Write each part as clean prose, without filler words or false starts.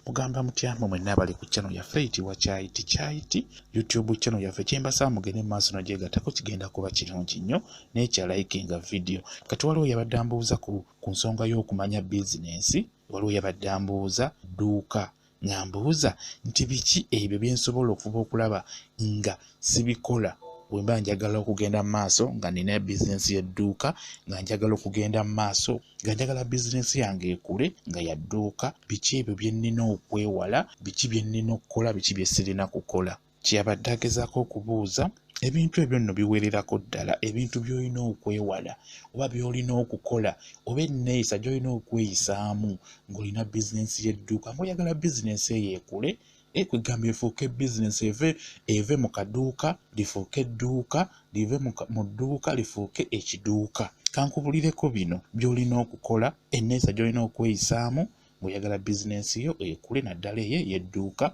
Mugamba mutya mmwe mwenna abali ku channel yaffe eyitibwa Kyayiti Kyayiti YouTube channel yaffe? Kyembasaba mugende mu maaso n'ogyegattako, kigenda kuba kirungi nnyo n'ekyalikinga video. Kati waliwo yabadde ambuuza ku nsonga y'okumanya bizinensi, waliwo yabadde ambuuza dduuka, nga mbuuza nti biki ebyo bye nsobola okufuba okulaba nga sibikola bwe mba njagala okugenda mu maaso nga nina bizinensi y'edduuka, nga njagala okugenda mu maaso nga njagala bizinensi yange ekule nga ya dduuka. Biki ebyo bye nnina okwewala, biki bye nnina okukola, biki bye sirina kukola? Kyeyabadde agezaako okubuuza. Ebintu ebyo nno biwererako ddala, ebintu by'olina okwewala oba by'olina okukola oba enneeyisa gy'olina okweyisaamu ng'olina bizinensi y'edduuka, ng'oyagala bizinensi eyo ekule, kwegamba efuuke bizinensi, eve mu kaduuka lifuuke edduuka, live mu dduuka lifuuke ekiduuka. Kankubulireko bino by'olina okukola, enneeyisa gy'olina okweyisaamu ng'oyagala bizinensi yo ekule, naddala eyo ey'edduuka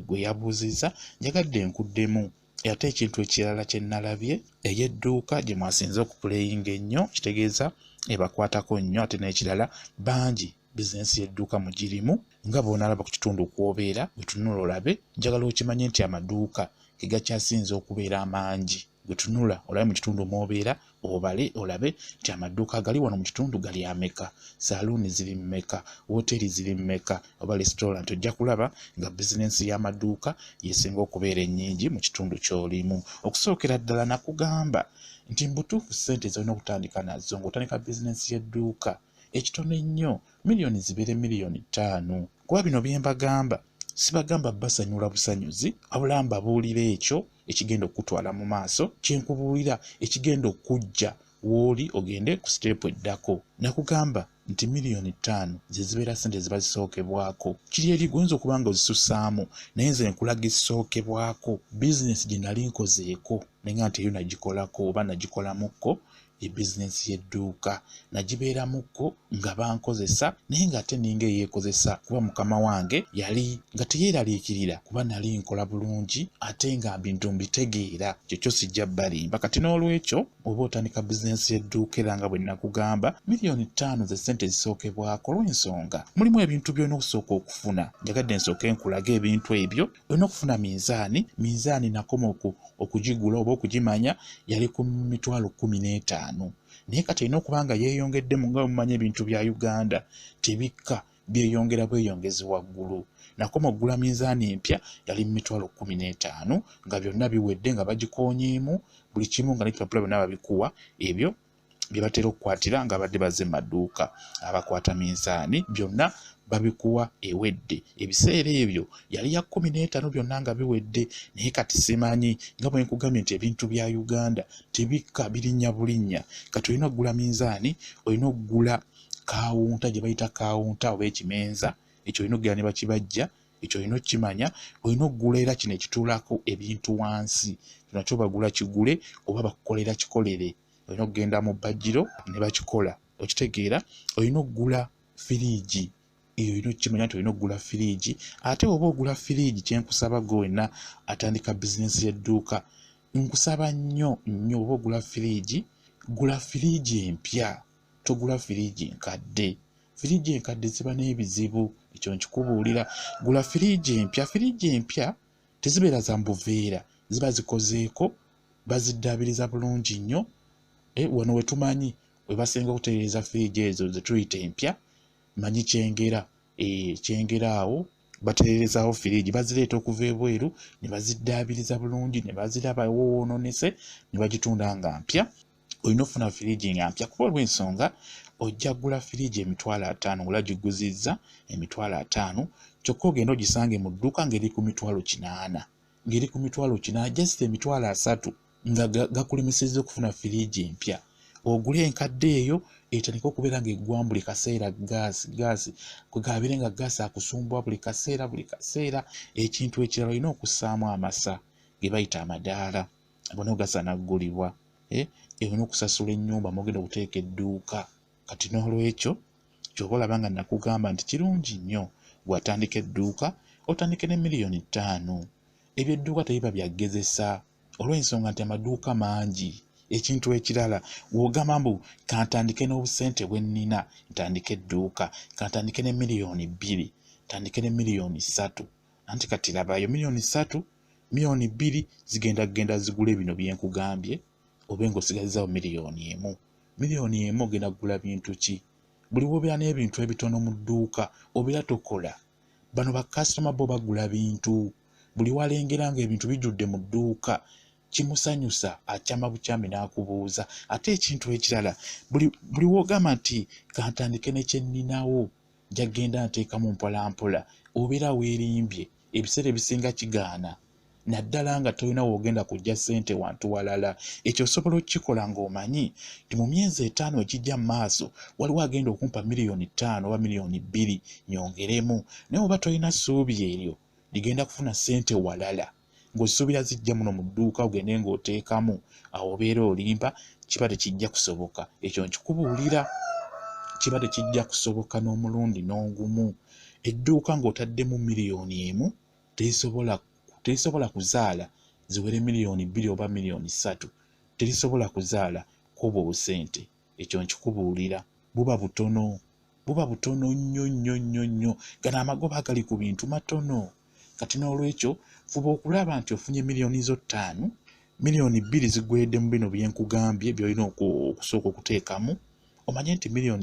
gwe yabuuzizza. Njagadde nkuddemu. Ate ekintu ekirala kye nnalabye, ey'edduuka gye mwasinze okupuleyinga ennyo, kitegeeza ebakwatako nnyo. Ate n'ekirala, bangi bizinensi y'edduuka mugirimu nga bw'onaalaba ku kitundu kw'obeera, bwe olabe. Njagala okimanye nti amaduuka ge gakyasinze okubeera amangi. Gwe tunula olabe mu kitundu mw'obeera, obale olabe nti amaduuka agali wano mu kitundu gali ameka, saaluuni ziri mmeka, wooteeri ziri mmeka oba restaurant. Ojja kulaba nga bizinensi y'amaduuka yesinga okubeera ennyingi mu kitundu ky'olimu. Okusookera ddala nakugamba nti mbutuufu ssente z'olina okutandika nazo ng'otandika bizinensi y'edduuka, ekitono ennyo miliyoni zibeere 5 miliyoni, kuba bino bye mbagamba sibagamba basanyula busanyuzi, wabula mbabuulira ekyo ekigenda okutwala mu maaso, kyenkubuulira ekigenda okujja w'oli ogende ku step eddako. Nakugamba nti 5 miliyoni ze zibeera ssente ziba zisookebwako. Kiri eri guyinza okuba nga ozisusaamu, naye nze nkulaga ezisookebwako. Bizinesi gye nali nkozeeko naye nga nti eyo nagikolako oba nagikolamukko, ye bizinensi y'edduuka. Nagibeeramukko nga bankozesa, naye ng'ate ninga eyeekozesa, kuba mukama wange yali nga teyeeraliikirira, kuba nali nkola bulungi ate nga bintu mbitegeera. Kyekyo sijja balimba. Kati n'olwekyo oba otandika bizinensi y'edduuka, era nga bwe nakugamba, 5 miliyoni ze ssente ezisookebwako, olw'ensonga mulimu ebintu by'olina okusooka okufuna. Njagadde nsooke nkulaga ebintu ebyo. Olina okufuna minzaani. Minzaani nakoma okugigula oba okugimanya yali ku 15,000, naye kati erina okuba nga yeeyongeddemu. Nga bwemumanya ebintu bya Uganda tebikka, byeyongera bweyongezi waggulu. Nakoma okugula minzaani empya yali mu 15,000, nga byonna biwedde, nga bagikoonyeemu buli kimu, nga n'ebipapula byonna babikuwa, ebyo bye batera okukwatira nga badde bazze mu maduuka abakwata minzaani, byonna babikuwa ewedde. Ebiseera ebyo yali ya 15, byonna nga biwedde. Naye kati simanyi, nga bwe nkugambye nti ebintu bya Uganda tebikka, birinnya bulinnya. Kati olina okugula minzaani, olina okugula kawunta gye bayita kawunta oba ekimenza, ekyo olina okugenda ne bakibajja, ekyo olina okukimanya. Olina okugula era kino ekituulako ebintu wansi, nakyo bagula kigule oba bakukolera kikolere, olina okugenda mu bbajjiro ne bakikola, okitegeera? Olina okugula firiigi, eyo olina okukimanya nti olina okugula firiigi. Ate oba ogula firiigi, kyenkusaba gwe wenna atandika bizinensi y'edduuka, nkusaba nnyo nnyo, oba ogula firiigi, gula firiigi empya, togula firiigi nkadde. Firiigi enkadde ziba n'ebizibu, ekyo nkikubuulira. Gula firiigi empya. Firiigi empya tezibeera za mubuveera, ziba zikozeeko, baziddaabiriza bulungi nnyo. Wano we tumanyi we basinga okutereeza firiigi ezo ze tuyita empya, manyi Kyengera, Kyengera awo batereerezaawo firiigi. Bazireeta okuva ebweru ne baziddaabiriza bulungi, ne baziraba woonoonese, ne bagitunda nga mpya. Olina okufuna firiigi nga mpya, kuba olw'ensonga ojja kugula firiigi 50,000, ola giguzizza 50,000, kyokka ogenda ogisange mu dduuka ng'eri ku 800,000, ng'eri ku 800,000, just 30,000 nga gakulemesezza okufuna firiigi empya. Ogule enkadde eyo etandike okubeera ng'eggwamu buli kaseera gaasi, gaasi kwegabeere nga gaasi akusumbwa buli kaseera, buli kaseera. Ekintu ekirala, olina okussaamu amasa ge bayita amadaala, gonna gasaana kugulibwa. Olina okusasula ennyumba mw'ogenda okuteeka edduuka. Kati n'olwekyo ky'oba olaba nga nakugamba nti kirungi nnyo gw'atandika edduuka otandike ne 5 miliyoni. Ebyedduuka tebiba bya ggezesa, olw'ensonga nti amaduuka mangi. Ekintu ekirala, w'ogamba mbu kantandike n'obusente bwe nnina ntandike edduuka, kantandike ne 2 miliyoni. Tandike ne 3 million. Anti kati labayo 3 million, 2 million zigenda kugenda zigule bino bye nkugambye, obe ng'osigazizaawo 1 million. 1 million ogenda kugula bintu ki? Buli wobeera n'ebintu ebitono mu dduuka obeera tokola. Bano bakasitoma bo bagula bintu. Buli walengera ng'ebintu bijjudde mu dduuka kimusanyusa, akyama bukyami n'akubuuza. Ate ekintu ekirala, buli w'ogamba nti kantandike ne kye nninawo, nja kugenda nteekamu mpola mpola, obeera weerimbye. Ebiseera ebisinga kigaana, naddala nga tolina w'ogenda kuggya ssente wantu walala. Ekyo osobola okukikola ng'omanyi nti mu myezi 5 egijja mu maaso waliwo agenda okumpa 5 million oba 2 million nyongeremu. Naye oba tolina ssuubi eryo ligenda kufuna ssente walala, ng'osuubira zijja muno mu dduuka ogende ng'oteekamu, awo obeera olimba, kiba tekijja kusoboka. Ekyo nkikubuulira, kiba tekijja kusoboka n'omulundi n'ogumu. Edduuka ng'otaddemu 1 million terisobola kuzaala ziwere 2 million oba 3 million. Terisobola kuzaala kwobwo obusente. Ekyo nkikubuulira, buba butono, buba butono nnyo nnyo nnyo nnyo. Gano amagoba agali ku bintu matono. Kati n'olwekyo fuba okulaba nti ofunye 5 million zo, 2 million ziggweredde mu bino bye nkugambye by'olina okusooka okuteekamu. Omanye nti 3 million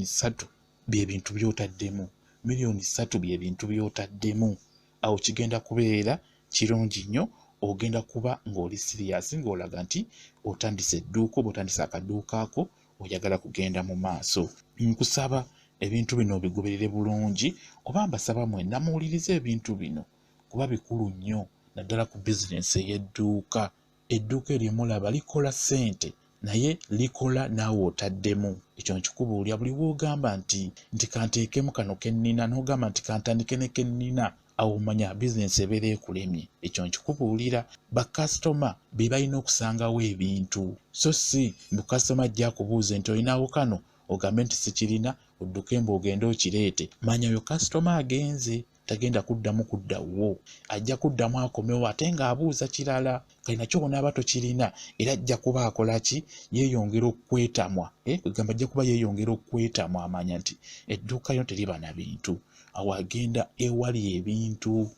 bye bintu by'otaddemu, 3 million bye bintu by'otaddemu. Awo kigenda kubeera kirungi nnyo, ogenda kuba ng'oli serious, ng'olaga nti otandise edduuka oba otandise akaduuka ako, oyagala kugenda mu maaso. Nkusaba ebintu bino obigoberere bulungi, oba mbasaba mwenna muwulirize ebintu bino kuba bikulu nnyo, naddala ku bizinensi ey'edduuka. Edduuka eryo mulaba likola ssente, naye likola naawe otaddemu. Ekyo nkikubuulira. Buli w'ogamba nti kanteekemu kano ke nnina, n'ogamba nti kantandike ne ke nnina, awo omanya bizinensi ebeera ekulemye. Ekyo nkikubuulira. Bakasitoma be balina okusangawo ebintu, so si mbu kasitoma ajja akubuuze nti olinawo kano, ogambe nti sikirina, odduke mbu ogende okireete. Manya oyo kasitoma agenze, tagenda kuddamu kudda wo, ajja kuddamu akomewo ate ng'abuuza kirala. Kali nakyo bw'onaaba tokirina, era ajja kuba akola ki? Yeeyongera okwetamwa, kwegamba ajja kuba yeeyongera okwetamwa, amanya nti edduuka lyo teriba na bintu. Awo agenda ewali ebintu.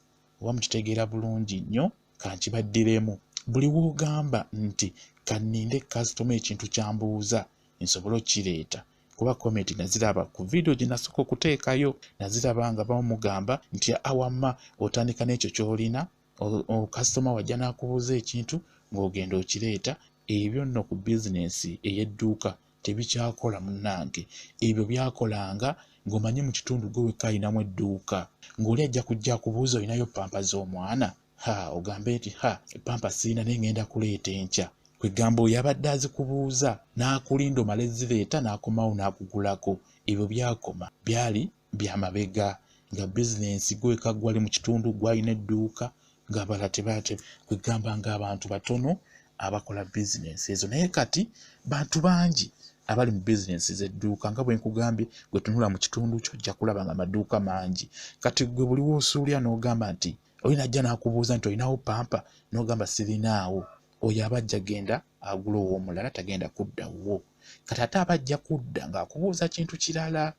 Oba mukitegeera bulungi nnyo? Kankibaddiremu. Buli w'ogamba nti kanninde kasitoma ekintu kyambuuza nsobole okkireeta, kuba comment naziraba ku vidiyo gye nasooka okuteekayo, naziraba nga bamugamba nti awamma otandika n'ekyo ky'olina, kasitoma wajja n'akubuuza ekintu ng'ogenda okireeta. Ebyo nno ku bizinensi ey'edduuka tebikyakola munnange. Ebyo byakolanga ng'omanyi mu kitundu gwe wekka alinamu edduuka, ng'oli ajja kujja akubuuza olinayo pampa z'omwana, ha ogambe nti ha, pampa sirina, naye ngenda kuleeta enkya. Kwegamba oyo abadde azikubuuza n'akulinda omale zireeta, n'akomawo n'akugulako. Ebyo byakoma, byali byamabega, nga bizinensi gwe wekka gwali mu kitundu gwalina edduuka, ng'abalala tebaate. Kwegamba ng'abantu batono abakola bizinensi ezo, naye kati bantu bangi abali mu bizinensi z'edduuka. Nga bwe nkugambye, gwe tunula mu kitundu kyo, ojja kulaba nga amaduuka mangi. Kati gwe buli w'osuulira n'ogamba nti olina ajja n'akubuuza nti olinawo pampa, n'ogamba sirinaawo, oyo aba ajja genda agula ow'omulala, tagenda kudda wo. Kati ate aba ajja kudda ng'akubuuza kintu kirala.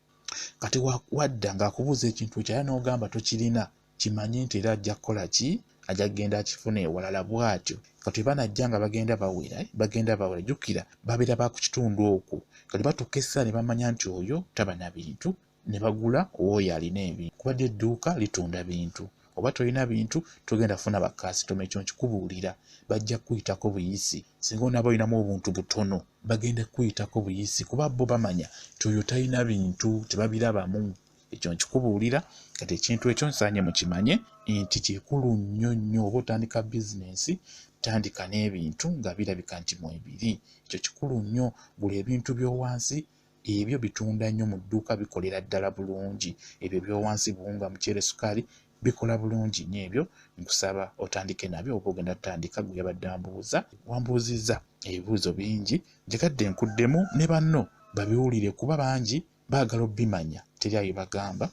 Kati wadda ng'akubuuza ekintu ekirala n'ogamba tokirina, kimanye nti era ajja kukola ki? Ajja kugenda akifuna ewalala. Bw'atyo kati banajja nga bagenda bawera, bagenda bawera. Jjukira babeera ba ku kitundu okwo. Kati batuuka essaawa ne bamanya nti oyo taba na bintu, ne bagula ow'oyo alina ebintu, kuba dyo edduuka litunda bintu. Oba tolina bintu, togenda kufuna bakasitoma. Ekyo nkikubuulira, bajja kukuyitako buyisi. Singa onaaba olinamu obuntu butono, bagenda kukuyitako buyisi, kuba bo bamanya nti oyo talina bintu, tebabirabamu. Ekyo nkikubuulira. Kati ekintu ekyo nsaanye mukimanye nti kikulu nnyo nnyo. Oba otandika bizinensi, tandika n'ebintu nga birabika nti mwebiri. Ekyo kikulu nnyo. Gula ebintu by'owansi, ebyo bitunda nnyo mu dduuka, bikolera ddala bulungi. Ebyo ebyowansi, buwunga, muceere, sukaali, bikola bulungi nnyo. Ebyo nkusaba otandike nabyo oba ogenda tutandika. Gwe yabadde ambuuza, wambuuzizza ebibuuzo bingi, njagadde nkuddemu ne banno babiwulire, kuba bangi baagala obbimanya, teri ayo bagamba.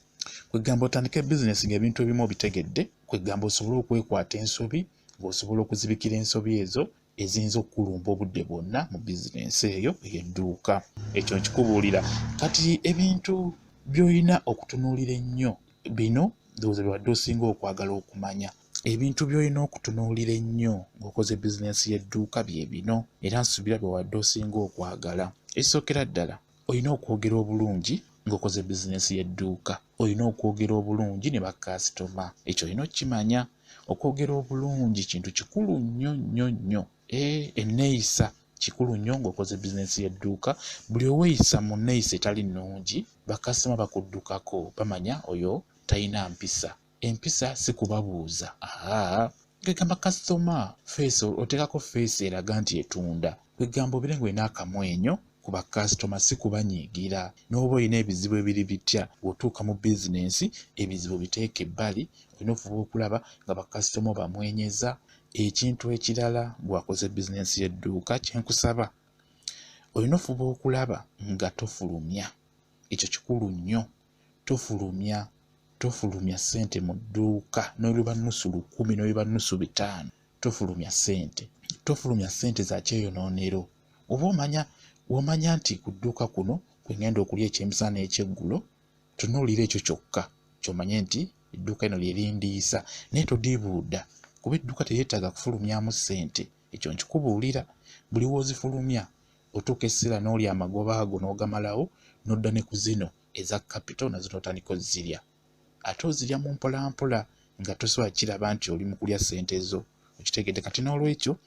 Kwegamba otandike bizinesi ng'ebintu ebimu obitegedde, kwegamba osobole okwekwata ensobi, ng'osobola okuzibikira ensobi ezo eziyinza okukulumba obudde bwonna mu bizinensi eyo ey'edduuka. Ekyo nkikubuulira. Kati ebintu by'olina okutunuulira ennyo bino Ndowooza byebadde osinga okwagala okumanya. Ebintu by'olina okutunuulira ennyo ng'okoze bizinensi y'edduuka bye bino, era nsuubira bye wadde osinga okwagala. Ekisookera ddala, olina okwogera obulungi ng'okoze bizinensi y'edduuka. Olina okwogera obulungi ne bakasitoma, ekyo olina okukimanya. Okwogera obulungi kintu kikulu nnyo nnyo nnyo. Enneeyisa kikulu nnyo ng'okoze bizinensi y'edduuka. Buli oweeyisa mu nneeyisa etali nnungi, bakasitoma bakuddukako, bamanya oyo talina mpisa. Empisa si kubabuuza. Kwegamba kasitoma feesi oteekako feesi eraga nti etunda. Kwegamba obeere ng'olina akamwenyo ku bakasitoma, si kubanyiigira. N'oba olina ebizibu ebiri bitya, bw'otuuka mu bizinensi ebizibu biteeke ebbali, olina okufuba okulaba nga bakasitoma obamwenyeza. Ekintu ekirala bw'akoze bizinensi y'edduuka kye nkusaba, olina okufuba okulaba nga tofulumya. Ekyo kikulu nnyo. Tofulumya, tofulumya ssente mu dduuka, n'oliba nusu 1000, n'oliba nusu 500, tofulumya ssente. Tofulumya ssente za kyeyonoonero. Oba omanya, w'omanya nti ku dduuka kuno kwe ngenda okulya ekyemisana n'ekyeggulo, tunuulira ekyo kyokka ky'omanye nti edduuka lino lye lindiisa, naye todiibuuda kuba edduuka teryetaaga kufulumyamu ssente. Ekyo nkikubuulira. Buli w'ozifulumya otuuka essira n'olya amagoba ago n'ogamalawo, n'odda ne ku zino eza capital nazo n'otandika ozirya. Ate ozirya mu mpolampola nga tosobola kiraba nti oli mu kulya ssente zo. Okitegedde? Kati n'olwekyo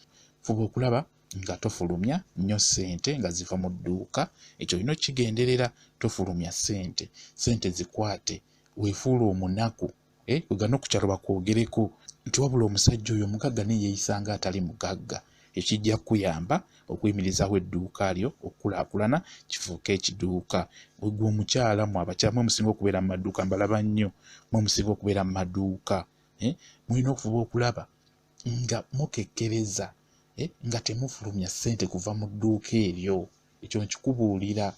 fuba okulaba nga tofulumya nnyo ssente nga ziva mu dduuka. Ekyo olina okukigenderera, tofulumya ssente. Ssente zikwate, weefuule omunaku. Kwegamba n'oku kyalo bakwogereko nti wabula omusajja oyo omugagga naye yeeyisa ng'atali mugagga. Ekyo kijja kukuyamba okuyimirizaawo edduuka lyo okukulaakulana kifuuke ekiduuka. Ggwe omukyala, mmwe abakyala mmwe musinga okubeera mu maduuka, mbalaba nnyo, mmwe musinga okubeera mu maduuka. Mulina okufuba okulaba nga mukekkereza, nga temufulumya ssente kuva mu dduuka eryo. Ekyo nkikubuulira.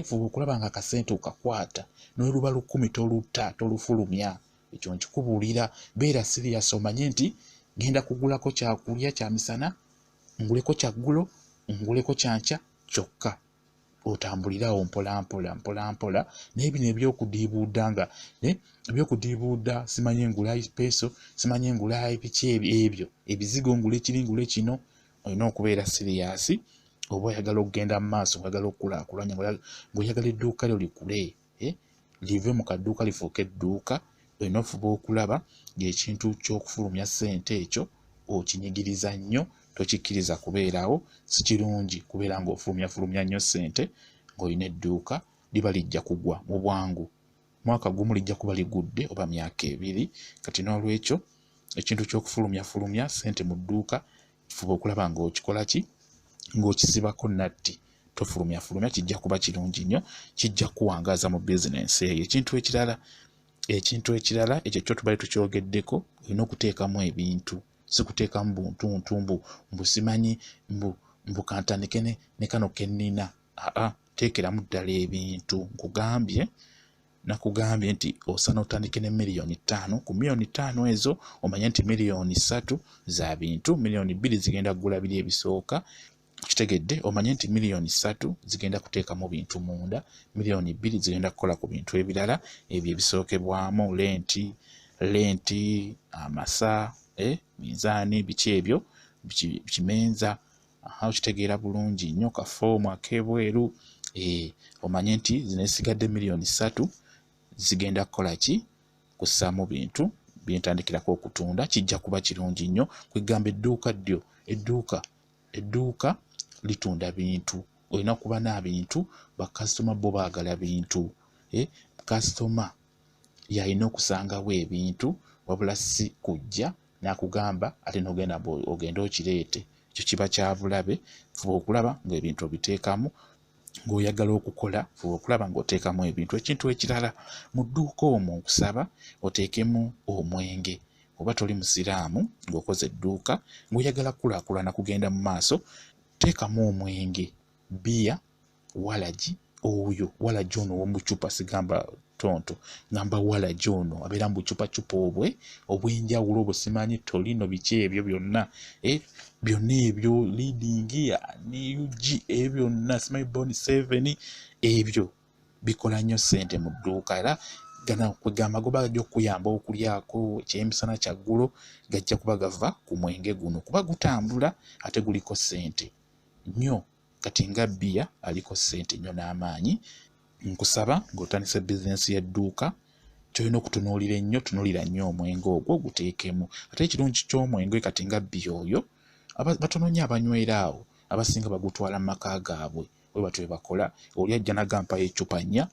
Fuba okulaba nga akasente okakwata, n'oluba 1000 tolutta, tolufulumya. Ekyo nkikubuulira. Beera serious, omanye nti ngenda kugulako kyakulya kya misana, nguleko kyaggulo, nguleko kyankya kyokka. Otambulire awo mpolampola mpolampola. Naye bino ebyokudiibuuda nga ebyokudiibuuda, simanyi ngula peeso, simanyi ngula biki ebyo ebizigo, ngule kiri ngule kino, olina okubeera serious. Oba oyagala okugenda mu maaso, ng'oyagala okukulaakulanya, ng'oyagala edduuka lyo likule, live mu kadduuka lifuuke edduuka, olina okufuba okulaba ng'ekintu ky'okufulumya ssente ekyo okinyigiriza nnyo, tokikkiriza kubeerawo. Si kirungi kubeera ng'ofulumyafulumya nnyo ssente ng'olina edduuka, liba lijja kugwa mu bwangu. Mwaka gumu lijja kuba ligudde oba myaka 2. Kati n'olwekyo ekintu ky'okufulumyafulumya ssente mu dduuka fuba okulaba ng'okikola ki, ng'okisibako natti. Tofulumyafulumya, kijja kuba kirungi nnyo, kijja kukuwangaaza mu bizinensi eyo. Ekintu ekirala ekyo kyo tubadde tukyogeddeko, olina okuteekamu ebintu, si kuteekamu buntuntu mbu simanyi mbu kantandike ne kano ke nnina. Teekeramu ddala ebintu. Nakugambye nti osaana otandike ne miliyoni 5. Ku miliyoni 5 ezo omanye nti miliyoni 3 za bintu, miliyoni 2 zigenda kugula biri ebisooka. Kitegedde? Omanye nti miliyoni 3 zigenda kuteekamu bintu munda, miliyoni 2 zigenda kukola ku bintu ebirala ebyo ebisookebwamu, lenti, amasa, minzaani, biki ebyo, kimenza. Okitegeera bulungi nnyo, kafoomu ak'ebweru. Omanye nti zino ezisigadde miliyoni 3 zigenda kukola ki, kussaamu bintu byentandikirako okutunda. Kijja kuba kirungi nnyo. Kwegamba edduuka ddyo, edduuka litunda bintu, olina kuba n'abintu, bakasitoma bo baagala bintu. Kasitoma y'alina okusangawo ebintu, wabula si kujja n'akugamba ate n'ogenda ogende okireete. Ekyo kiba kya bulabe. Fuba okulaba ng'ebintu obiteekamu, ng'oyagala okukola, fuba okulaba ng'oteekamu ebintu. Ekintu ekirala, mu dduuka omwo nkusaba oteekemu omwenge. Oba toli musiraamu ng'okoze edduuka, ng'oyagala kukulaakulana kugenda mu maaso, teekamu omwenge, bbiya, walagi. Oyo walagi ono ow'omu bucupa, sigamba tonto, ngamba walagi ono abeera mu bucupacupa obwe obw'enjawulo obwo, simanyi tolino biki ebyo byonna, byonna ebyo leading ne UG, ebyo byonna simanyi Bond 7, ebyo bikola nnyo ssente mu dduuka. Era Gano kwegamba amagoba gajja okukuyamba okulyako ekyemisana kyaggulo, gajja kuba gava ku mwenge guno kuba gutambula ate guliko ssente nnyo. Kati nga bbiya aliko ssente nnyo n'amaanyi. Nkusaba ng'otandise bizinensi y'edduuka, ky'olina okutunuulira ennyo, tunuulira nnyo omwenge ogwo guteekemu. Ate ekirungi ky'omwenge kati nga bbiya oyo, batono nnyo abanywera awo, abasinga bagutwala mu maka gaabwe. Bwe batyo bwe bakola, oli ajja n'agamba mpayo eccupa nnya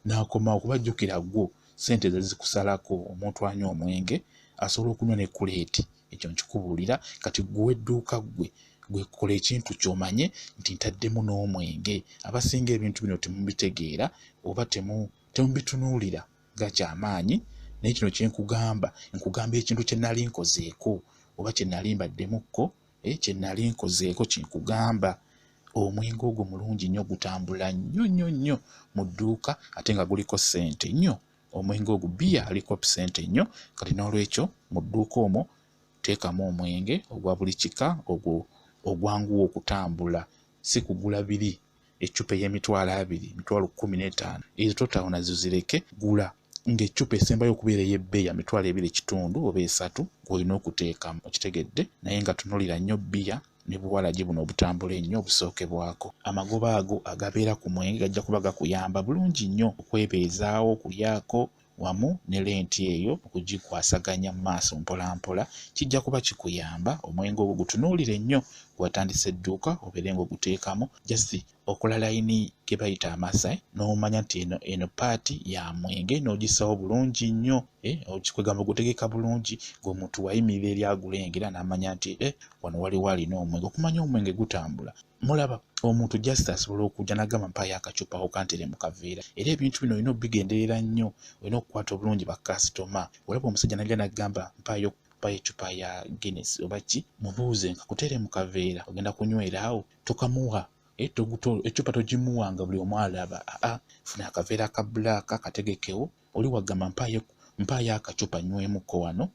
n'akomawo, kuba jjukira gwo ssente ze zikusalako. Omuntu anywa omwenge asobola okunywa ne kuleeti, ekyo nkikubuulira. Kati ggwe ow'edduuka ggwe kola ekintu ky'omanye nti ntaddemu n'omwenge. Abasinga ebintu bino temubitegeera oba temubitunuulira nga kyamaanyi, naye kino kye nkugamba, nkugamba ekintu kye nali nkozeeko oba kye nali mbaddemukko, kye nali nkozeeko kye nkugamba. Omwenge ogwo mulungi nnyo, gutambula nnyo nnyo nnyo mu dduuka ate nga guliko ssente nnyo. Omwenge ogwo bbiya aliko ssente nnyo. Kati n'olwekyo mu dduuka omwo teekamu omwenge ogwa buli kika, ogwo ogwanguwa okutambula, si kugula biri eccupa ey'emitwalo abiri, mitwalo kkumi n'etaano, ezo totawo nazo zireke. Gula ng'eccupa esembayo okubeera ey'ebbeeyi ya 2,500 oba 3 gw'olina okuteekamu, okitegedde? Naye nga tunuulira nnyo bbiya ne buwalagi buno obutambula ennyo obusookebwako. Amagoba ago agabeera ku mwenge gajja kuba gakuyamba bulungi nnyo okwebeezaawo, okulyako wamu ne lenti eyo okugikwasaganya mu maaso mpola mpola, kijja kuba kikuyamba. Omwenge ogwo gutunuulire nnyo gw'atandise edduuka, obeere ng'oguteekamu just okola layini ge bayita amasa, n'omanya nti eno part ya mwenge, n'ogissawo bulungi nnyo, kwegamba ogutegeka bulungi ng'omuntu wayimirira eri agulengera n'amanya nti wano waliwo alina omwenge. Okumanya omwenge gutambula, mulaba omuntu just asobola okujja n'agamba mpaayo akacupa ako kantere mu kaveera. Era ebintu bino olina obigenderera nnyo, olina okukwata obulungi bakasitoma. Olaba omusajja n'ajja n'agamba mpaayo eccupa ya Guinness oba ki, mubuuze nkakuteere mu kaveera ogenda kunywera awo, tokamuwa. Eccupa togimuwa nga buli omu alaba. Aa, funa akaveera ka black kategekewo, oli wagamba mpaayo akacupa nywemukko wano,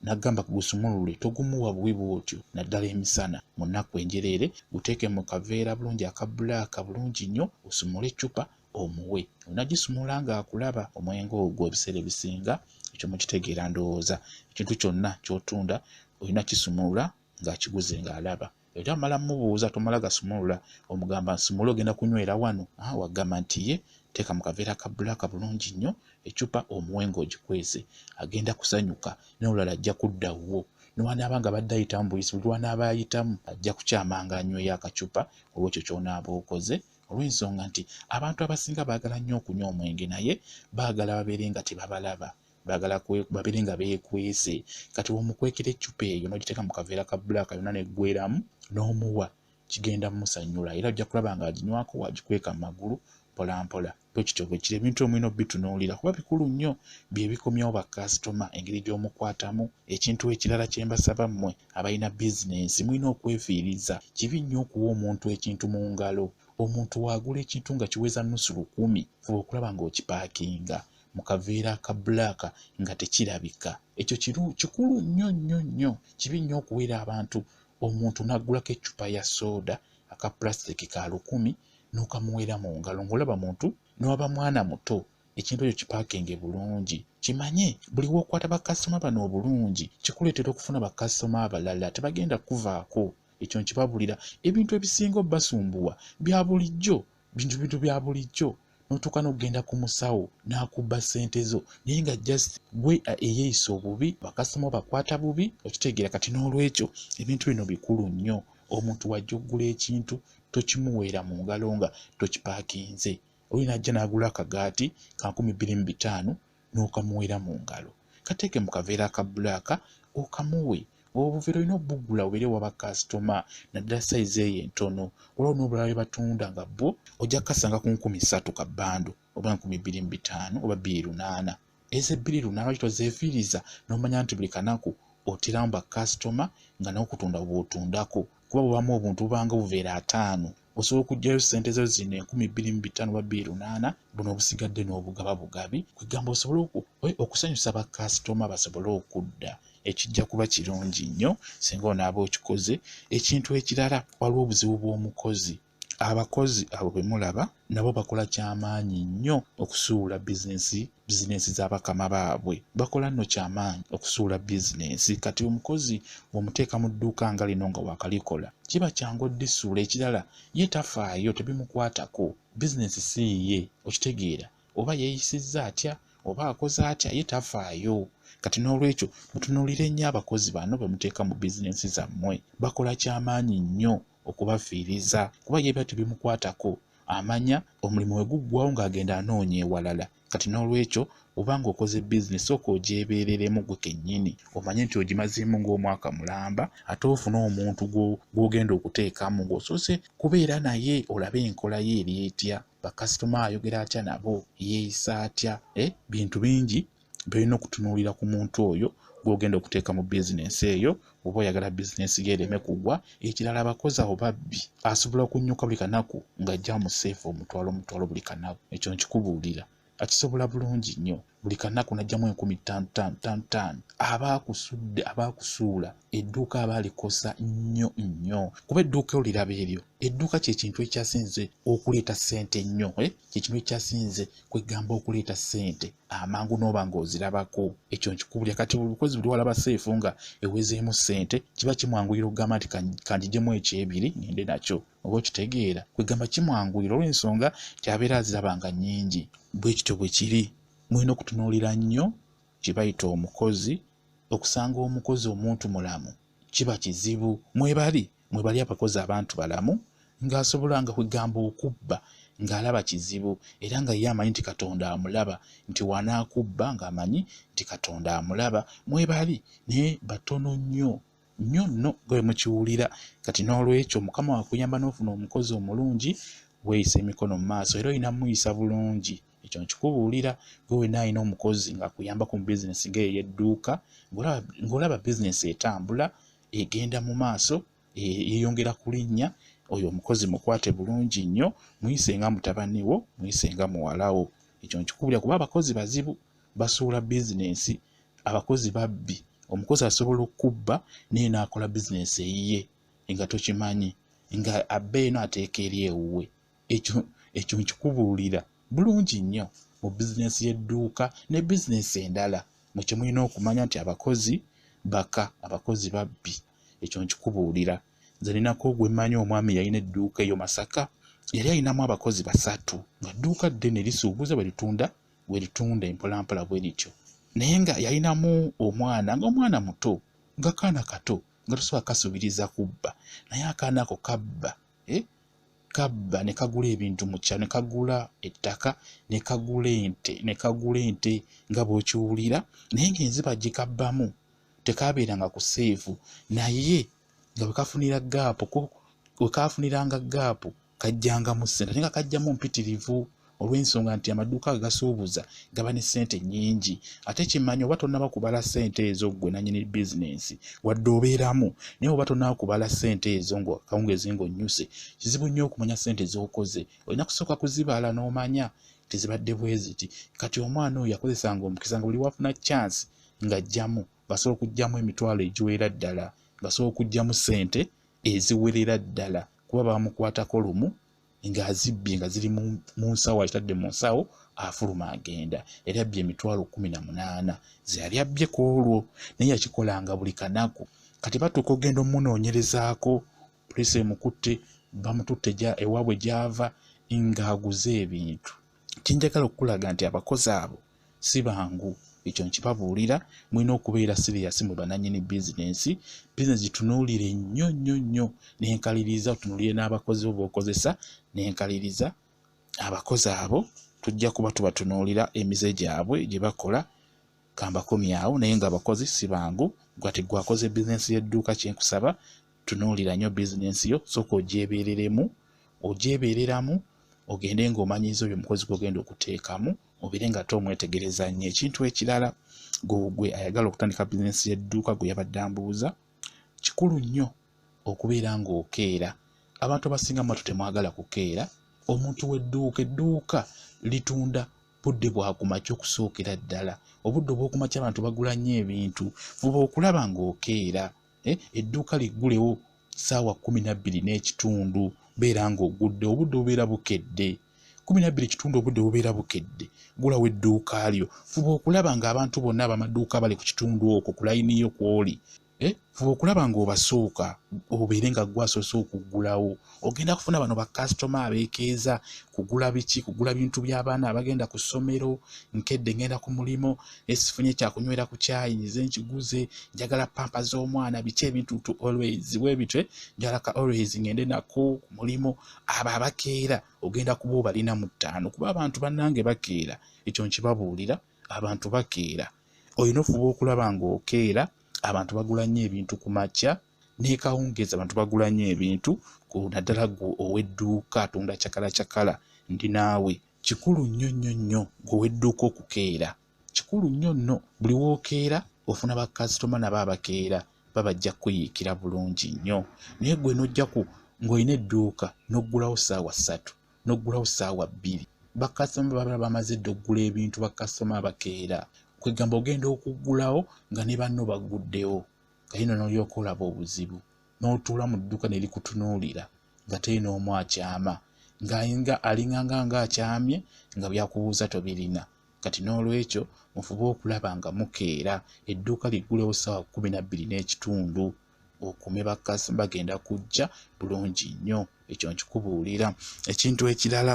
n'agamba gusumulule, togumuwa buwi bw'otyo, naddala emisana mu nnaku enjereere. Guteeke mu kaveera bulungi aka black bulungi nnyo, osumule eccupa omuwe. Onagisumula ng'akulaba. Omwenge ogwo ebiseera ebisinga ekyo mukitegeera ndowooza, ekintu kyonna ky'otunda olina kisumulula ng'akiguze ng'alaba. Era omala mmubuuza, tomala gasumulula, omugamba nsumule ogenda kunywera wano. Wagamba nti ye, teeka mu kaveera ka black bulungi nnyo eccupa omuwe ng'ogikwese, agenda kusanyuka. N'olulala ajja kudda wuwo, ne wanaaba nga badde ayitamu buyisi, buli lw'anaaba ayitamu ajja kukyamanga anyweyo akacupa olw'ekyo ky'onaaba okoze. Olw'ensonga nti abantu abasinga baagala nnyo okunywa omwenge, naye baagala babeere nga tebabalaba, baagala babeere nga beekwese. Kati bw'omukwekera eccupa eyo n'ogiteeka mu kaveera ka black yonna n'eggweeramu n'omuwa, kigenda mmusanyula, era ojja kulaba ng'aginywako wagikweka mu magulu mpola mpola. Bwe kityo bwe kiri. Ebintu omulina obitunuulira kuba bikulu nnyo, bye bikomyawo bakasitoma, engeri gy'omukwatamu. Ekintu ekirala kye mbasaba mmwe abalina bizinensi, mulina okwefiiriza. Kibi nnyo okuwa omuntu ekintu mu ngalo. Omuntu w'agula ekintu nga kiweza 50,000, fuba okulaba ng'okipaakinga mu kaveera ka black nga tekirabika. Ekyo kikulu nnyo nnyo nnyo. Kibi nnyo okuweera abantu omuntu n'agulako eccupa ya sooda aka plastic ka 1,000 n'okamuweera mu ngalo ng'olaba muntu n'oba mwana muto. Ekintu ekyo kipaakinge bulungi. Kimanye buli w'okwata bakasitoma bano obulungi kikuleetera okufuna bakasitoma abalala, tebagenda kukuvaako. Ekyo nkibabulira. Ebintu ebisinga obbasumbuwa bya bulijjo, bintu bya bulijjo. N'otuuka n'okugenda ku musawo n'akubba ssente zo, naye nga just gwe eyeeyisa obubi, bakasitoma obakwata bubi, okitegeera? Kati n'olwekyo ebintu bino bikulu nnyo. Omuntu w'ajja okugula ekintu tokimuweera mu ngalo nga tokipaakinze. Oli n'ajja n'agula akagaati ka 2,500 n'okamuweera mu ngalo. Kateeke mu kaveera aka black okamuwe. Obuveera olina obbugula obeere wa bakasitoma, naddala sayizi eyo entono. Waliwo n'obulala bwe batunda nga bwo ojja kukasanga ku 3,000 ka bbando oba 2,500 oba 2,800. Ezo 2,800 lwaki tozeefiiriza n'omanya nti buli kanaku oteramu bakasitoma nga n'okutunda bw'otundako, kuba bubamu obuntu bubanga obuveera 50. Osobola okuggyayo ssente zo zino 2,500 oba 2,800, buno obusigadde n'obugaba bugabi, kwegamba osobole okusanyusa bakasitoma basobole okudda. Ekijja kuba kirungi nnyo singa onaaba okikoze. Ekintu ekirala, waliwo obuzibu bw'omukozi. Abakozi abo be mulaba nabo bakola kyamaanyi nnyo okusuula bizinensi z'abakama baabwe. Bakola nno kyamaanyi okusuula bizinensi. Kati omukozi bw'omuteeka mu dduuka nga lino nga waakalikola, kiba kyangu oddisuula. Ekirala ye tafaayo, tebimukwatako, bizinensi si yiye, okitegeera, oba yeeyisizza atya oba akoze atya, ye tafaayo. Kati n'olwekyo mutunuulire nnyo abakozi bano be muteeka mu bizinensi zammwe. Bakola kyamaanyi nnyo okubafiiriza, kuba ye biba tebimukwatako, amanya omulimu we guggwawo ng'agenda anoonya ewalala. Kati n'olwekyo oba ng'okoze bizinesi, sooka ogyebeereremu gwe kennyini, omanye nti ogimazeemu ng'omwaka mulamba, ate ofune omuntu gw'ogenda okuteekamu ng'osoose kubeera naye olabe enkola ye eri etya, bakasitoma ayogera atya nabo, yeeyisa atya. Bintu bingi by'olina okutunuulira ku muntu oyo gw'ogenda okuteeka mu bizinensi eyo oba oyagala bizinensi ye ereme kugwa. Ekirala abakozi abo babbi, asobola okunyuka buli kanaku ng'ajja mu seefu omutwalo omutwalo buli kanaku. Ekyo nkikubuulira, akisobola bulungi nnyo. Buli kanaku n'ajjamu 5,000 5 5 5. Aba akusudde, aba akusuula edduuka, aba alikosa nnyo nnyo, kuba edduuka oliraba eryo. Edduuka kye kintu ekyasinze okuleeta ssente ennyo, kye kintu ekyasinze kwegamba okuleeta ssente amangu n'oba ng'ozirabako. Ekyo nkikubuulira. Kati buli mukozi buli walaba seefu nga ewezeemu ssente, kiba kimwanguyira okugamba nti kangigyemu ekyebiri ngende nakyo, oba okitegeera. Kwegamba kimwanguyira olw'ensonga nti abeera aziraba nga nnyingi. Bwe kityo bwe kiri. Mulina okutunuulira nnyo kye bayita omukozi. Okusanga omukozi omuntu mulamu kiba kizibu. Mwebali abakozi abantu balamu ng'asobola nga kwegamba okubba ng'alaba kizibu, era nga ye amanyi nti Katonda amulaba, nti wanaakubba ng'amanyi nti Katonda amulaba. Mwebali, naye batono nnyo nnyo nno gwe mukiwulira. Kati n'olwekyo Mukama wakuyamba n'ofuna omukozi omulungi, weeyisa emikono mu maaso, era olina muyisa bulungi. Ekyo nkikubuulira. Gwe wenna alina omukozi ng'akuyambako mu bizinensi ng'ey'edduuka, ng'olaba bizinensi etambula egenda mu maaso, yeeyongera kulinnya, oyo omukozi mukwate bulungi nnyo, muyise nga mutabani wo, muyise nga muwala wo. Ekyo nkikubuulira, kuba abakozi bazibu, basuula bizinensi, abakozi babbi. Omukozi asobola okukubba naye n'akola bizinensi eyiye nga tokimanyi, nga abba eno ateeka eri ewuwe. Ekyo nkikubuulira bulungi nnyo mu bizinensi y'edduuka ne bizinensi endala. Mwe kye mulina okumanya nti abakozi baka, abakozi babbi. Ekyo nkikubuulira. Nze ninako gwe mmanyi omwami yalina edduuka eyo Masaka, yali alinamu abakozi 3, nga dduuka ddene lisuubuza bwe litunda empolampola bwe lityo. Naye nga yalinamu omwana, ng'omwana muto, nga kaana kato, nga tosobola kasuubiriza kubba, naye akaana ako kabba, kabba ne kagula ebintu mu kyalo, ne kagula ettaka, ne kagula ente, ne kagula ente nga bw'okiwulira, naye ng'enziba gikabbamu tekabeeranga ku seefu, naye nga bwe kafunira gaapu, bwe kafuniranga gaapu kajjangamu ssente, ate nga kajjamu mpitirivu olw'ensonga nti amaduuka agasuubuza gaba ne ssente nnyingi. Ate kimanyi oba tonnaba kubala ssente ezo ggwe nannyini bizinensi, wadde obeeramu, naye oba tonnaba kubala ssente ezo ng'akawungeezi ng'onnyuse, kizibu nnyo okumanya ssente z'okoze. Olina kusooka kuzibala n'omanya tezibadde bwe ziti. Kati omwana oyo yakozesanga omukisa nga buli wafuna chance ng'ajjamu, basobola okuggyamu emitwalo egiwera ddala, basobola okuggyamu ssente eziwerera ddala, kuba baamukwatako lumu ng'azibbye nga ziri mu nsawo, akitadde mu nsawo, afuluma agenda. Yali abbye emitwalo 18 ze yali abbye ku olwo, naye yakikolanga buli kanaku. Kati batuuka okugenda omunoonyerezaako, poliisi emukutte, bamututte ewaabwe gy'ava ng'aguze ebintu. Kye njagala okukulaga nti abakozi abo si bangu. Ekyo nkibabuulira, mulina okubeera serious mwe bannannyini bizinensi. Bizinensi gitunuulire nnyo nnyo nnyo n'enkaliriza, otunuulire n'abakozi bo b'okozesa n'enkaliriza. Abakozi abo tujja kuba tubatunuulira emize gyabwe gye bakola. Kambakomyawo, naye ng'abakozi si bangu. Ggwe ate gwe akoze bizinensi y'edduuka, kye nkusaba tunuulira nnyo bizinensi yo, sooka ogyebeereremu, ogyebeereramu, ogende ng'omanyiza oyo omukozi gw'ogenda okuteekamu, obeere nga ate omwetegereza nnyo. Ekintu ekirala, gwe ayagala okutandika bizinensi y'edduuka gwe yabadde ambuuza, kikulu nnyo okubeera ng'okeera. Abantu abasinga mwattu temwagala kukeera. Omuntu w'edduuka, edduuka litunda budde bwa kumakya okusookera ddala. Obudde obw'okumakya abantu bagula nnyo ebintu. Fuba okulaba ng'okeera. Edduuka liggulewo ssaawa 12:15. Beera ng'oggudde, obudde bubeera bukedde. 12:15 obudde bubeera bukedde. Ggulawo edduuka lyo. Fuba okulaba ng'abantu bonna ab'amaduuka abali ku kitundu okwo ku layini yo kw'oli. Fuba okulaba ng'obasooka, obeere nga ggwe asoose okuggulawo. Ogenda kufuna bano bakasitoma abeekeeza kugula biki, kugula bintu by'abaana abagenda ku ssomero, nkedde ngenda ku mulimu, sifunye kyakunywera ku caayi nzize nkiguze, njagala ppampa z'omwana, biki ebintu tu always bwe bityo, njagala ka always ngende nako ku mulimu. Abo abakeera ogenda kuba obalina mu ttaano kuba abantu bannange bakeera, ekyo nkibabuulira, abantu bakeera. Olina ofuba okulaba ng'okeera, abantu bagula nnyo ebintu ku makya n'ekawungeezi, abantu bagula nnyo ebintu naddala ggwe ow'edduuka atunda cakala cakala, ndi naawe. Kikulu nnyo nnyo nnyo ggwe ow'edduuka okukeera, kikulu nnyo nno. Buli w'okeera ofuna bakasitoma nabo abakeera babajja kukuyiikira bulungi nnyo. Naye ggwe n'ojja ku ng'olina edduuka n'oggulawo ssaawa 3, n'oggulawo ssaawa 2, bakasitoma baba bamaze dda oggula ebintu, bakasitoma abakeera. Kwegamba ogenda okuggulawo nga ne banno bagguddewo, kale nno n'olyoka olaba obuzibu, n'otuula mu dduuka ne likutunuulira nga teri n'omu akyama, ng'ayinga alinganga ng'akyamye nga by'akubuuza tobirina. Kati n'olwekyo mufube okulaba nga mukeera, edduuka liggulewo ssaawa 12:15, okume bakasitoma bagenda kujja bulungi nnyo, ekyo nkikubuulira. Ekintu ekirala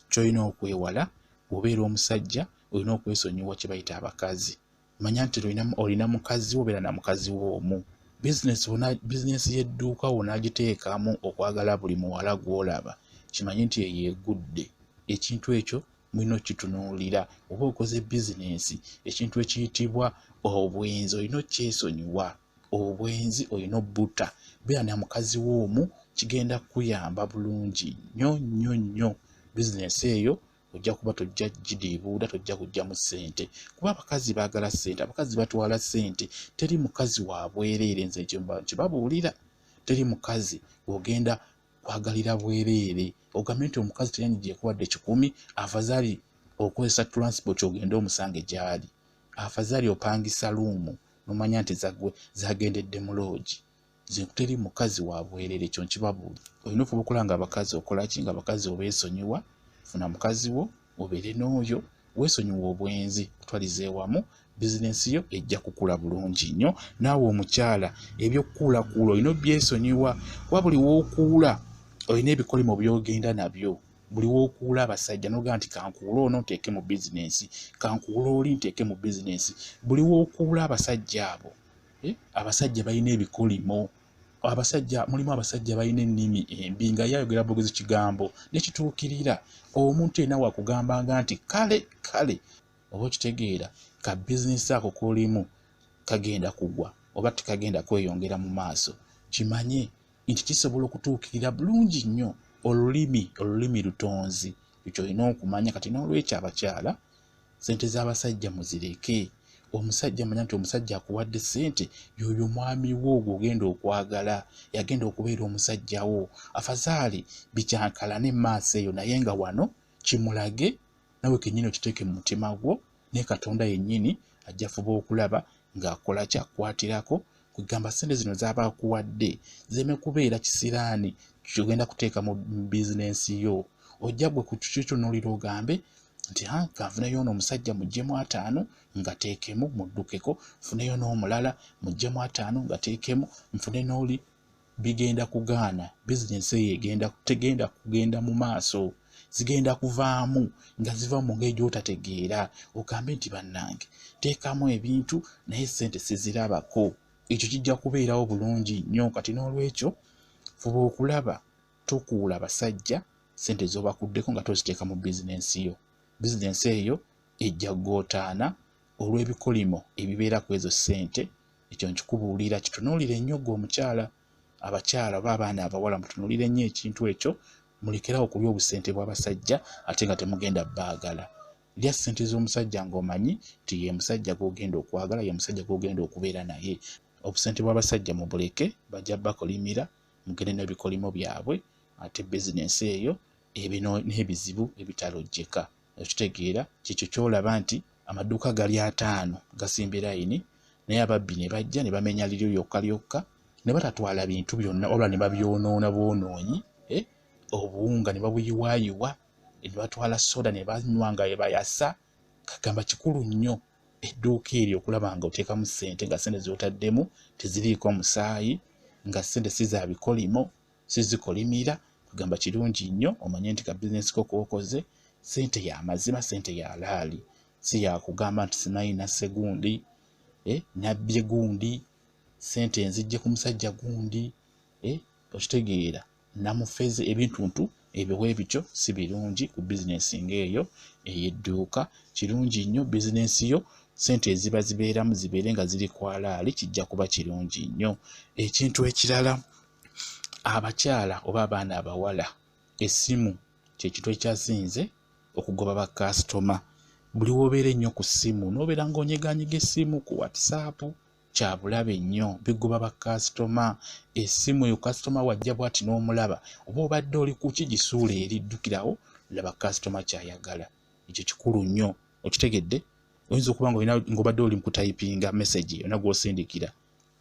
ky'olina okwewala bw'obeera omusajja, olina okwesonyiwa kye bayita abakazi. Manya nti olina mukazi wo, obeera na mukazi wo omu. Bizinesi y'edduuka w'onaagiteekamu okwagala buli muwala gw'olaba, kimanye nti eyo egudde. Ekintu ekyo mulina okukitunuulira. Oba okoze bizinensi, ekintu ekiyitibwa obwenzi olina okkyesonyiwa. Obwenzi olina obbuta. Beera na mukazi wo omu, kigenda kukuyamba bulungi nnyo nnyo nnyo. Bizinensi eyo ojja kuba tojja gidiibuuda, tojja kuggyamu ssente. Kuba abakazi baagala ssente, abakazi batwala ssente. Teri mukazi wa bwereere, nze ekyo nkibabuulira. Teri mukazi gw'ogenda kwagalira bwereere. Ogambe nti omukazi teyanyigyeko wadde 100, afazaali okozesa transport ogende omusange gy'ali. Afazaali opangisa luumu n'omanya nti zagendedde mu loogi. Nze teri mukazi wa bwereere, ekyo nkibabuulira. Olina ofuba okulaba nga abakazi okola ki, nga abakazi obeesonyiwa. Funa mukazi wo obeere n'oyo, weesonyiwe obwenzi, kutwaliza ewamu, bizinensi yo ejja kukula bulungi nnyo. Naawe omukyala ebyokukuulakuula olina obyesonyiwa, kuba buli w'okuula olina ebikolimo by'ogenda nabyo. Buli w'okuula abasajja n'ogamba nti kankuule ono nteeke mu bizinensi, kankuule oli nteeke mu bizinensi. Buli w'okuula abasajja abo, abasajja balina ebikolimo. Abasajja mulimu abasajja balina ennimi embi nga ye ayogera bwogezi kigambo ne kituukirira. Omuntu yenna wakugambanga nti kale kale, oba okitegeera ka bizinensi ako k'olimu kagenda kugwa oba tekagenda kweyongera mu maaso. Kimanye nti kisobola okutuukirira bulungi nnyo. Olulimi lutonzi, ekyo olina okumanya. Kati n'olwekyo abakyala, ssente z'abasajja muzireke. Omusajja manya nti omusajja akuwadde ssente y'oyo mwami wo gw'ogenda okwagala, yagenda okubeera omusajja wo. Afazaali bikyankalane mu maaso eyo, naye nga wano kimulage nawe kennyini okiteeke mu mutima gwo, ne Katonda yennyini ajja fuba okulaba ng'akola ki, akukwatirako. Kwegamba ssente zino z'aba akuwadde zireme kubeera kisiraani ky'ogenda kuteeka mu bizinensi yo. Ojja ggwe ku kitunuulira ogambe nti ha kanfuneyo ono omusajja muggyemu 50 ngateekemu muddukeko, nfuneyo n'omulala muggyemu 50 ngateekemu, nfune n'oli. Bigenda kugaana, bizinensi eyo egenda tegenda kugenda mu maaso, zigenda kuvaamu nga ziva mu ngeri gy'otategeera. Ogambe nti bannange nteekamu ebintu naye ssente sizirabako. Ekyo kijja kubeerawo bulungi nnyo. Kati n'olwekyo fuba okulaba tokuula basajja ssente z'obakuddeko nga toziteeka mu bizinensi yo. Bizinensi eyo ejja kugootaana olw'ebikolimo ebibeera ku ezo ssente. Ekyo nkikubuulira, kitunuulire nnyo ggwe omukyala. Abakyala oba abaana abawala mutunuulire nnyo ekintu ekyo, mulekere awo okulya obusente bw'abasajja ate nga temugenda baagala. Lya ssente z'omusajja ng'omanyi nti ye musajja gw'ogenda okwagala, ye musajja gw'ogenda okubeera naye. Obusente bw'abasajja mubuleke, bajja bakolimira, mugende n'ebikolimo byabwe, ate bizinensi eyo ebe n'ebizibu ebitalojjeka. Okitegeera kyekyo ky'olaba nti amaduuka gali 50 gasimbye layini, naye ababbi ne bajja ne bamenya liryo lyokka lyokka ne batatwala bintu byonna wabula ne babyonoona bwonoonyi. Obuwunga ne babuyiwaayiwa, ne batwala soda ne banywa nga bayasa. Kagamba kikulu nnyo edduuka eryo okulaba nga oteekamu ssente, nga ssente z'otaddemu teziriiko musaayi, nga ssente si za bikolimo, si zikolimira. Kugamba kirungi nnyo omanye nti ka bizinesi ko k'okoze ssente ya mazima, ssente ya laali, si ya kugamba nti simanyi nasse gundi, nabbye gundi, ssente nzijje ku musajja gundi, okitegeera, namufeze ebintuntu ebyo bwe bityo si birungi ku bizinesi ng'eyo ey'edduuka. Kirungi nnyo bizinesi yo ssente eziba zibeeramu zibeere nga ziri ku alaali, kijja kuba kirungi nnyo. Ekintu ekirala, abakyala oba abaana abawala, essimu kye kintu ekyasinze okugoba bakasitoma. Buli w'obeera ennyo ku ssimu n'obeera ng'onyegaanyega essimu ku WhatsApp, kya bulabe nnyo, bigoba bakasitoma. Essimu eyo kasitoma wajja bw'ati n'omulaba, oba obadde oli ku ki, gisuula eri, ddukirawo laba kasitoma ky'ayagala. Ekyo kikulu nnyo, okitegedde? Oyinza okuba ng'obadde oli mu kutayipinga message yonna gw'osindikira,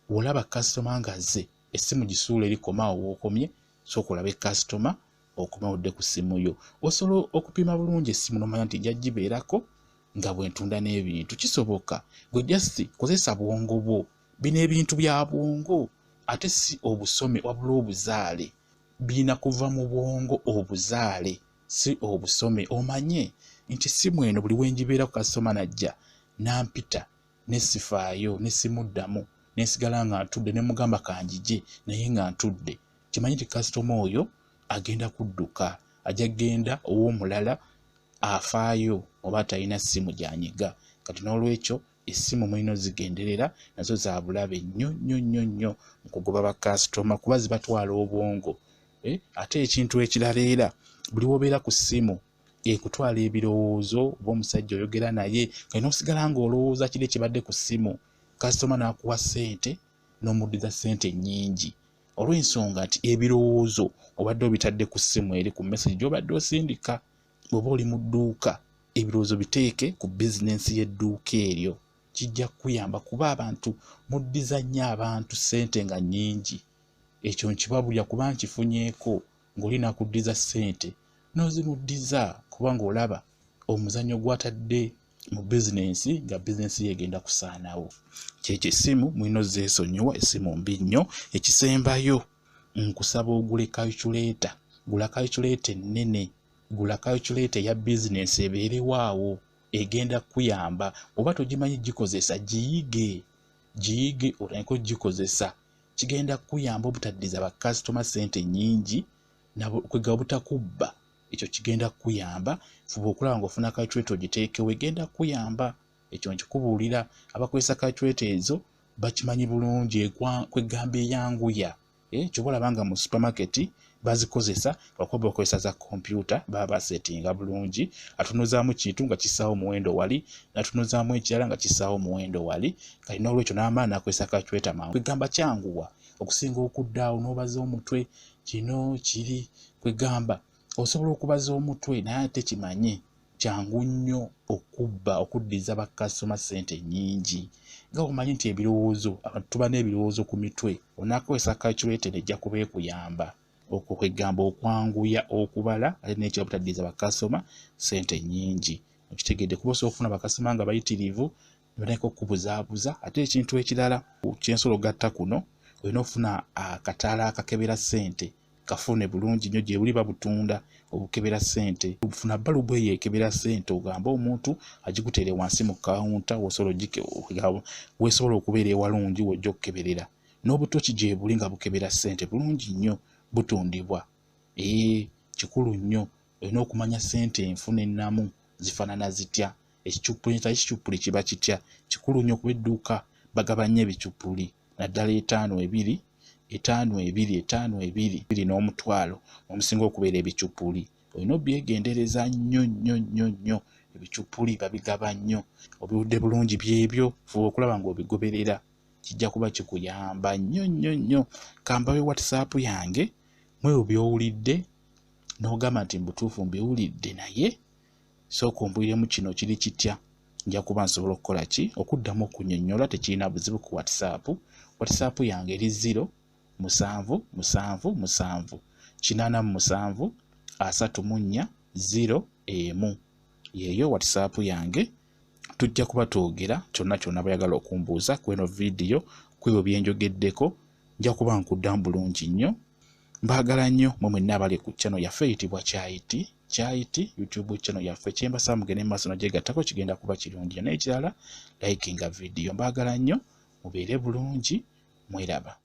bw'olaba kasitoma ng'azze, essimu gisuula eri, komaawo w'okomye, sooka olabe kasitoma, okomewo odde ku ssimu yo. Osobola okupima bulungi essimu n'omanya nti nja gibeerako nga bwe ntunda n'ebintu. Kisoboka. Gwe just kozesa bwongo bwo. Bino ebintu bya bwongo, ate si obusome wabula obuzaale. Birina kuva mu bwongo obuzaale, si obusome. Omanye nti essimu eno buli we ngibeerako kasitoma n'ajja n'ampita ne sifaayo ne simuddamu, ne nsigala nga ntudde ne mugamba kanjije naye nga ntudde. Kimanyi nti kasitoma oyo agenda kudduka, ajja kugenda ow'omulala afaayo oba atalina ssimu gy'anyiga. Kati n'olwekyo essimu mulina ozigenderera, nazo za bulabe nnyo nnyo nnyo nnyo mu kugoba bakasitoma kuba zibatwala obwongo. Ate ekintu ekirala era, buli w'obeera ku ssimu ekutwala ebirowoozo, oba omusajja oyogera naye nga n'osigala ng'olowooza kiri ekibadde ku ssimu, kasitoma n'akuwa ssente n'omuddiza ssente nnyingi olw'ensonga nti ebirowoozo obadde obitadde ku ssimu eri ku message gy'obadde osindika. Bw'oba oli mu dduuka, ebirowoozo biteeke ku bizinensi y'edduuka eryo, kijja kukuyamba kuba abantu muddiza nnyo abantu ssente nga nnyingi. Ekyo nkibabulira kuba nkifunyeeko, ng'oli n'akuddiza ssente n'ozimuddiza kuba ng'olaba omuzannyo gw'atadde mu bizinensi nga bizinensi ye egenda kusaanawo. Kyekyo essimu mulina ozeesonyiwa, essimu mbi nnyo. Ekisembayo, nkusaba ogule calculator, gula calculator ennene, gula calculator eya bizinensi ebeerewo awo, egenda kukuyamba. Oba togimanyi gikozesa, giyige, giyige otandike ogikozesa. Kigenda kukuyamba obutaddiza bakasitoma ssente nnyingi, kwegamba obutakubba. Ekyo kigenda kukuyamba. Fuba okulaba ng'ofuna calculator ogiteekewo, egenda kukuyamba. Ekyo nkikubuulira, abakozesa calculator ezo bakimanyi bulungi, kwegamba eyanguya. Ky'oba olaba nga mu supermarket bazikozesa lwakuba bakozesa za kompyuta, baba basetinga bulungi, atunuzaamu kintu nga kissaawo omuwendo wali, n'atunuzaamu ekirala nga kissaawo omuwendo wali. Kati n'olwekyo n'amala n'akozesa calculator mangu, kwegamba kyanguwa okusinga okudda awo n'obaza omutwe kino kiri. Kwegamba osobola okubaza omutwe naye ate kimanye kyangu nnyo okubba, okuddiza bakasitoma ssente nnyingi. Nga bw'omanyi nti ebirowoozo, abantu tuba n'ebirowoozo ku mitwe, onaakozesa calculator ejja kuba ekuyamba okwo kwegamba okwanguya okubala, ate n'ekirala obutaddiza bakasitoma ssente nnyingi. Okitegedde? Kuba osobola okufuna bakasitoma nga bayitirivu ne batandika okukubuzaabuza. Ate ekintu ekirala kye nsobola okugatta kuno, olina okufuna akataala akakebera ssente, kafune bulungi nnyo, gye buli babutunda obukebera ssente. Funa balubu eyo ekebera ssente, ogambe omuntu agikuteere wansi mu kawunta weesobola okubeera ewalungi w'ojja okukeberera. N'obutoki gye buli nga bukebera ssente bulungi nnyo, butundibwa. Kikulu nnyo, olina okumanya ssente enfu n'ennamu zifaanana zitya, ekicupuli ekitali kicupuli kiba kitya. Kikulu nnyo kuba edduuka bagaba nnyo ebicupuli, naddala 5 2, 5 2, 5 2, 2 n'omutwalo omusinga okubeera ebicupuli. Olina obyegendereza nnyo nnyo nnyo nnyo, ebicupuli babigaba nnyo. Obiwulidde bulungi byebyo, fuba okulaba ng'obigoberera, kijja kuba kikuyamba nnyo nnyo nnyo. Kambawe WhatsApp yange mwebyo by'owulidde n'ogamba nti mu butuufu mbiwulidde, naye sooka ombuuliremu kino kiri kitya, nja kuba nsobola okukola ki okuddamu okunnyonnyola, tekirina buzibu ku WhatsApp. WhatsApp yange eri 0 7 7 7 87 34 0 1. Yeeyo WhatsApp yange. Tujja kuba twogera kyonna kyonna bayagala okumbuuza ku eno vidiyo, ku ebyo byenjogeddeko, nja kuba nkuddamu bulungi nnyo. Mbaagala nnyo mwe mwenna abali ku channel yaffe eyitibwa Kyayiti Kyayiti YouTube channel yaffe. Kyembasaba mugende mu maaso nogyegattako, kigenda kuba kirungi nnyo. N'ekirala, likinga vidiyo. Mbaagala nnyo, mubeere bulungi, mweraba.